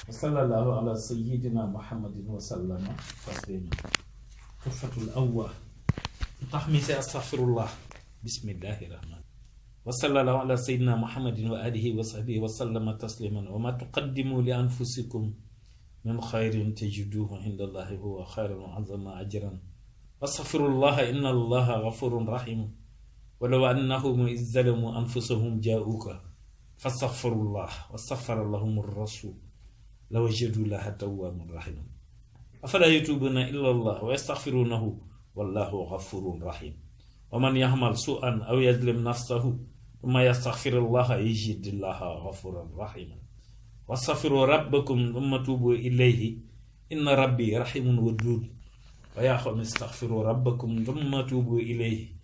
وصلى الله على سيدنا محمد وسلم تسليما. تحفة الأول تحميس أستغفر الله. بسم الله الرحمن. وصلى الله على سيدنا محمد وآله وصحبه وسلم تسليما. وما تقدموا لأنفسكم من خير تجدوه عند الله هو خير وعظم أجرا. واستغفر الله إن الله غفور رحيم. ولو أنهم إذ ظلموا أنفسهم جاءوك فاستغفروا الله واستغفر لهم الرسول لوجدوا الله توابا رحيما. أفلا يتوبون إلا الله ويستغفرونه والله غفور رحيم. ومن يعمل سوءا أو يظلم نفسه ثم يستغفر الله يجد الله غفورا رحيما. واستغفروا ربكم ثم توبوا إليه إن ربي رحيم ودود. ويا قوم استغفروا ربكم ثم توبوا إليه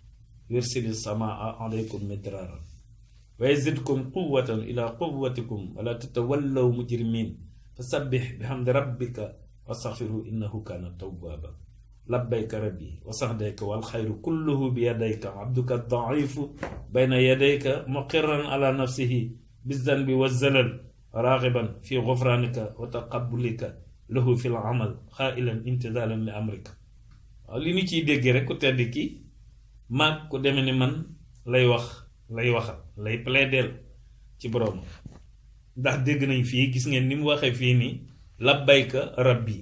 يرسل السماء عليكم مدرارا ويزدكم قوة إلى قوتكم ولا تتولوا مجرمين. فسبح بحمد ربك واستغفروا إنه كان توابا. لبيك ربي وسعديك والخير كله بيديك. عبدك الضعيف بين يديك مقرا على نفسه بالذنب والزلل راغبا في غفرانك وتقبلك له في العمل خائلا امتثالا لأمرك. li ni ciy dégg rek ku tedd ki maag ku deme ni man lay waxal lay plaidel ci borom. ndax dégg nañ fii gis ngeen ni mu waxee fii ni labbayka rabbi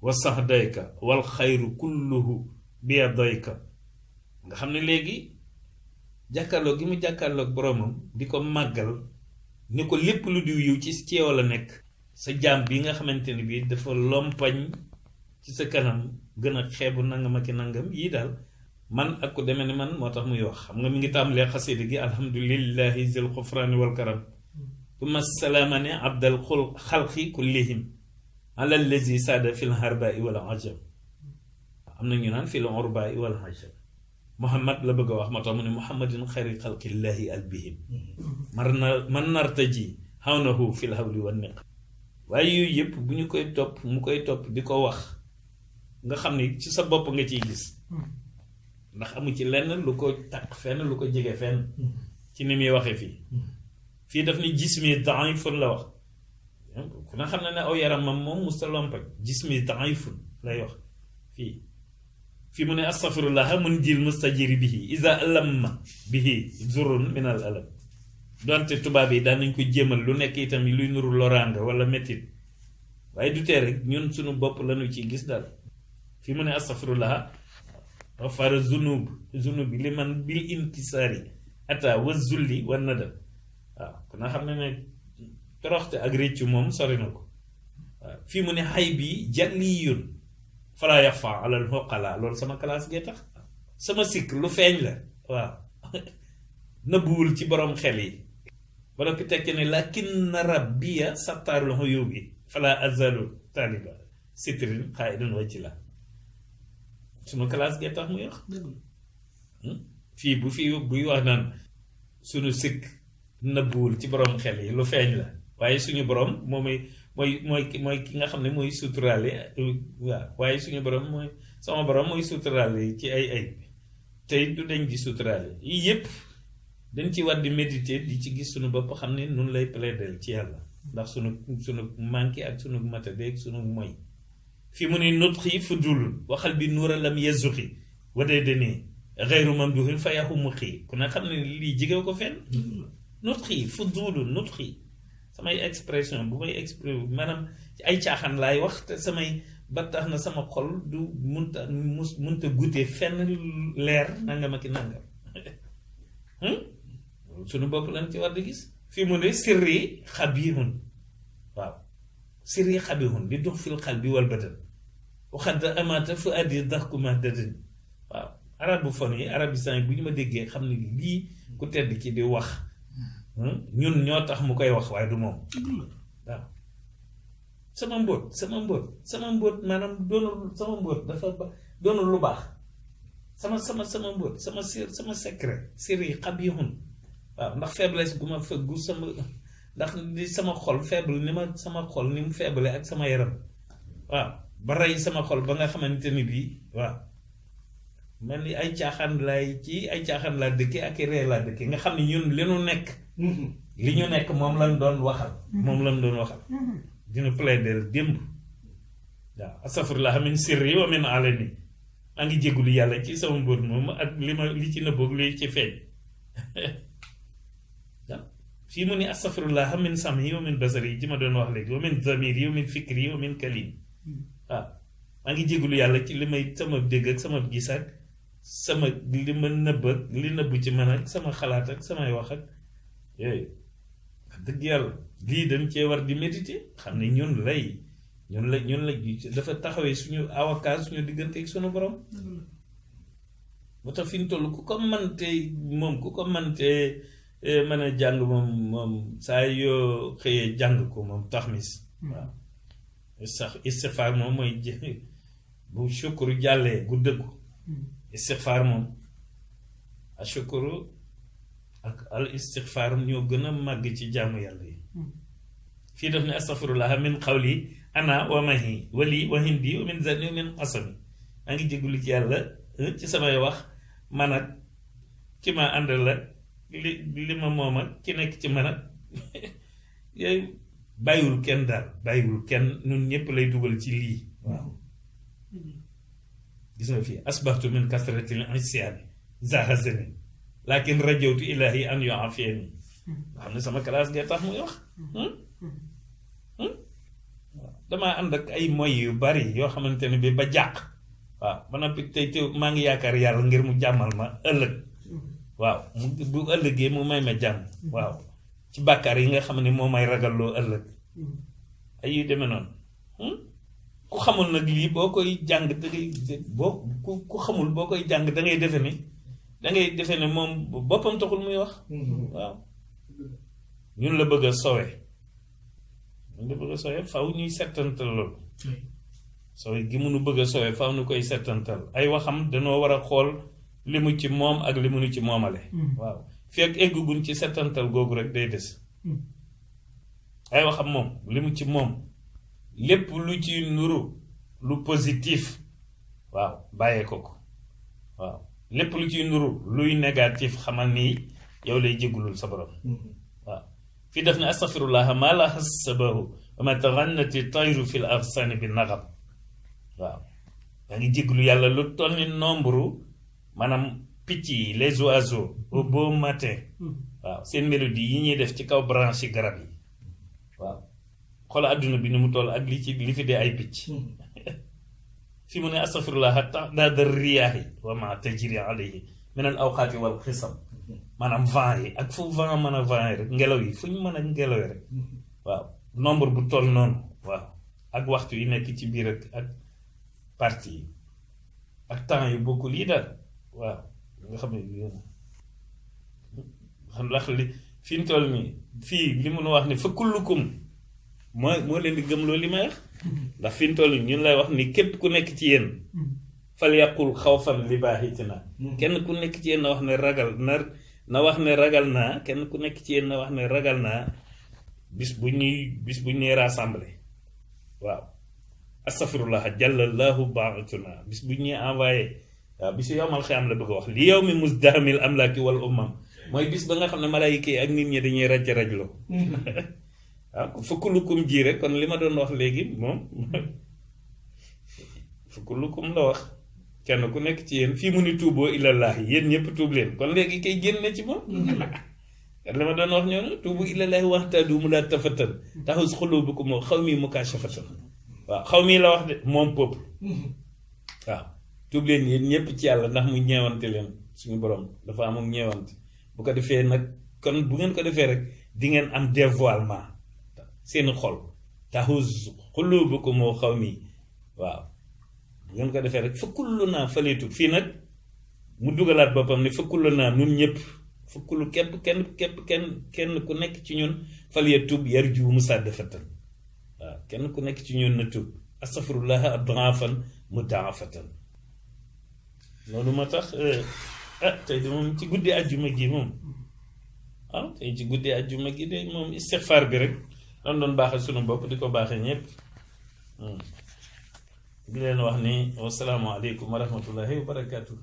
wa sahdayka wal xayru kulluhu bi yadayka. nga xam ne léegi jàkkaarloog gi mu jàkkaarloog boromam di ko màggal ni ko lépp lu diw yiw ci yow la nekk. sa jaam bi nga xamante ni bii dafa lompañ ci sa kanam gën a xeebu nangam ak nangam yii daal man ak ko demee ni man moo tax muy wax. xam nga mi ngi tàmbalee xasida gi alhamdulillahi zil xufraani wal karam tuma salaamani abdal xalqi kullihim ala allazi saada fil harbai wal ajam. am na ñu naan fil urbai wal ajam. Muhammad la bëgg a wax moo tax mu ne muhammadin xayri xalqillahi albihim man nartaji hawnahu fil hawli wan niq. waaye yooyu yëpp bu ñu koy topp mu koy topp di ko wax nga xam ni ci sa bopp nga ciy gis ndax amu ci lenn lu ko takk fenn lu ko jege fenn ci ni muy waxee fii daf ni jismi da'ifun la wax. ku na xam ne ne aw yaramam moom musta lompañ. jismi da'ifun lay wax fii mu ne astaghfirullah mun jil mustajiri bihi iza alamma bihi zurun min al alam. donte tubaab yi daan nañ ko jéemal lu nekk itam luy nuru loraanga wala mettit waaye du tee rek ñun suñu bopp lañu ci gis daal. fi mu ne astaghfirullah wa fara zunubi li man bil inkisaari ata wa zulli wa nadam. waaw ku na xam ne toroxte ak réccu moom sori na ko. waaw fii mu ne xay bi jalliyun fala yaxfa alal xoqala. loolu sama classe gee tax sama sikk lu feeñ la. waaw nëbbuwul ci borom xel yi. wala ki tekki ne lakin rabbiya sattaarul xuyubi fala azalu taliba sitrin xaayidan wàcci la. sunu classe gee tax muy wax. fii buy wax naan sunu sikk nëbbuwul ci borom xel yi lu feeñ la. waaye suñu borom mooy ki nga xam ne mooy suturaale. waaw waaye suñu borom sama borom mooy suturaale ci ay tey du dañ di suturaale yii yëpp dañ ci war di méditer di ci gis suñu bopp xam ne nun lay plaider ci yàlla ndax sunu manqué ak sunu matade ak sunu moy. fi mu ne nutxi fudul waxal bi nuura lam yezuxi wadee danii xeyru mamduhin fa yaxu muqi. ku ne xam ne lii jigew ko fenn. nutxi fudul nutxi samay expression bu may exprimer maanaam ci ay caaxaan laay wax te samay ba tax na sama xol du munta goûter fenn leer nangam ak nangam. sunu bopp lañ ci war di gis. fii mu ne sirri xabihun. waaw sirri xabihun di dox fil xal bi wal badan waxadda amaata fu addi dax ku ma dadan. waaw arabophone yi arabisant yi bu ñu ma déggee xam ne lii ku tedd ki di wax ñun ñoo tax mu koy wax waaye du moom. waaw sama mbóot maanaam doonul sama mbóot dafa doonul lu baax. sama mbóot sama secret sirri xabihun. waaw ndax faiblesse gu ma fëggu ndax di sama xol faible ni ma sama xol ni mu faible ak sama yaram. waaw ba rey sama xol ba nga xamante ni bii waaw mel ni ay caaxaan laa dëkke ak i ree laa dëkke nga xam ne ñun li ñu nekk li ñu nekk moom lañ doon waxal dina plaider démb waaw astafirullah min sirri wa min alani maa ngi jégalu yàlla ci sama mbóot moom ak li ci nëbboog li ci feeñ waaw fii mu ni astafirullah min sam'i wa min basari ji ma doon wax léegi wa min zamiri wa min fikri wa min kalim waaw maa ngi jégalu yàlla ci li may sama dégg ak sama gis ak sama li ma nëbb ak li nëbb ci man ak sama xalaat ak samay wax ak yooyu dëgg yàlla lii dañ cee war di méditer xam ne ñun la dafa taxawee suñu avocat suñu diggante ak suñu borom moo tax fi ñu toll ku ko mante mën a jàng moom saa yoo xëyee jàng ko moom taxmis waaw sax istixfaar moom mooy bu shukuru jàllee gu dëggu istixfaar moom a shukuru ak al istixfaar ñoo gën a màgg ci jaamu yàlla yi fii daf ne astaghfirullah min qawli ana wa mahi wali wa hindi wa min zanni wa min qasami maa ngi jégalu ci yàlla ci samay wax man ak ki ma àndal la li ma moom ak ki nekk ci man ak yooyu bàyyiwul kenn daal bàyyiwul kenn ñun ñëpp lay dugal ci lii waaw gis nga fii asbahtu min kasratil isyaani zahazani lakin rajawtu ilahi an yuafiyani nga xam ne sama classe gee tax muy wax damaa ànd ak ay moy yu bari yoo xamante ne bi ba jàq waaw ba noppi tey maa ngi yaakaar yàlla ngir mu jàmmal ma ëllëg waaw bu ëllëgee mu may ma jàmm waaw ci bàkkaar yi nga xam ne moo may ragalloo ëllëg ay yu demee noonu ku xamul nag lii boo koy jàng da ngay ku xamul boo koy jàng da ngay defe ne moom boppam taxul muy wax waaw ñun la bëgg a sowe faw ñuy settantal loolu sowe gi mënu bëgg a sowe faw ñu koy settantal ay waxam danoo war a xool li mu ci moom ak li mu nu ci moomale waaw fekk eggugun ci settantal googu rek day des ay waxam moom li mu ci moom lépp lu ci nuru lu positif waaw bàyyee ko waaw lépp lu ci nuru luy négatif xamal ni yow lay jéggulul sa borom waaw fii def ne astaghfirullah ma la hasabahu wa ma taghannati tayru fil aghsani bi nagham waaw yaa ngi jéggulu yàlla lu toll ni nombre maanaam picc yi les oiseaux au beau matin waaw seen mélodie yi ñuy def ci kaw branche yi garab yi waaw xool adduna bi ni mu toll ak li fi dee ay picc fi mu ne astaghfirullah ta'dad riyaahi wa ma tajri alayhi min al awqaati wal xisam maanaam vent yi ak fu vent mën a vent yi rek ngelaw yi fu ñu mën a ngelawee rek waaw nombre bu toll noonu waaw ak waxtu yi nekk ci biir ak parti yi ak temps yu bokkul yi daal waaw nga xam ne xam ndax li fi ñu toll nii fii li mun a wax ni fa kullukum moo leen di gëm loolu li may wax ndax fi ñu toll nii ñun lay wax ni képp ku nekk ci yéen fal yàqul xawfan li baaxitina kenn ku nekk ci yéen na wax ne ragal na wax ne ragal naa kenn ku nekk ci yéen na wax ne ragal naa bis bu ñuy rassemblé waaw astafirullah jallallahu baaxatuna bis bu ñuy envoyé waaw bis yowmal xiyaam la bëgg a wax li yow mi musdahamil amlaaki wal ummam mooy bis ba nga xam ne malaayika yi ak nit ñi dañuy raj-rajloo waaw fukkulukum ji rek kon li ma doon wax léegi moom fukkulukum la wax kenn ku nekk ci yéen fii mu ni tuuboo ilallaahi yéen ñëpp tuub leen kon léegi kay génn ci moom li ma doon wax ñoo ne tuubu ilallaahi waxtaadu mu laa tafatan taxus xulubukum moo xaw mi mukaashafatan waaw xaw mi la wax de moom peuple waaw tuub leen yéen ñëpp ci yàlla ndax mu ñeewante leen suñu borom dafa am ak ñeewante bu ko defee nag kon bu ngeen ko defee rek di ngeen am dévoilement seeni xol taxus xulubukum moo xaw mi waaw bu ngeen ko defee rek fa kullu naa faleetu fii nag mu dugalaat boppam ne fa kullu naa nun ñëpp fa kullu kenn ku nekk ci ñun falee tub yar jiw mu sàddafatan waaw kenn ku nekk ci ñun na tub astafirullah ad'afan mudaafatan loolu moo tax tey de moom ci guddi àjjuma gi moom tey ci guddi àjjuma gi de moom istixfaar bi rek lan doon baaxee sunu bopp di ko baaxee ñëpp di leen wax ni wasalaamu aleykum wa rahmatullahi wa barakaatu.